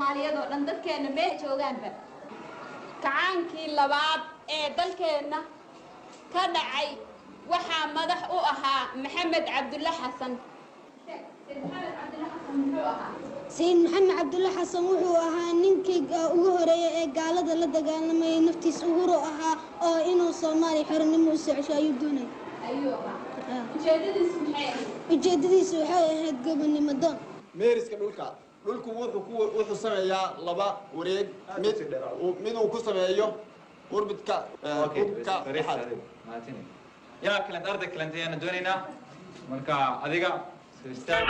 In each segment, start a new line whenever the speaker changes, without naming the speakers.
Soomaaliyeed oo dhan, dadkeena meel joogaanba. Kacaankii labaad ee dalkeenna ka dhacay waxaa madax u ahaa Maxamed Cabdulle Xasan.
Sayid Maxamed Cabdulle Xasan wuxuu ahaa ninkii ugu horeeyay ee gaalada la dagaalamayay, naftiis uhuru ahaa oo inuu Soomaaliya xornimo u soo cesho ayuu doonayay.
Ayuu ahaa. Ujeedadiisu maxay ahayd?
Ujeedadiisu waxay ahayd gobonimo doon.
Meeriska dhulka, dhulku wuxuu sameeyaa laba wareeg, mid mid uu ku sameeyo orbitka
Okay.
dhulka.
Fariis adigu mahadsanid. Yaa kalent, arday kalent ayaana doonaynaa. Marka adiga soo istaag.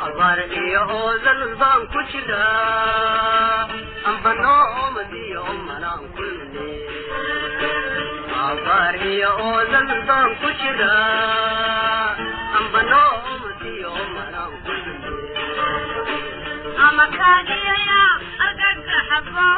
Abaar iyo oodal baan ku jiraa, amba noomadiyo manaan kulle. Abaar iyo oodal baan ku jiraa, amba noomadiyo manaan kulle.
Ama kaagiyaya argagaxabo.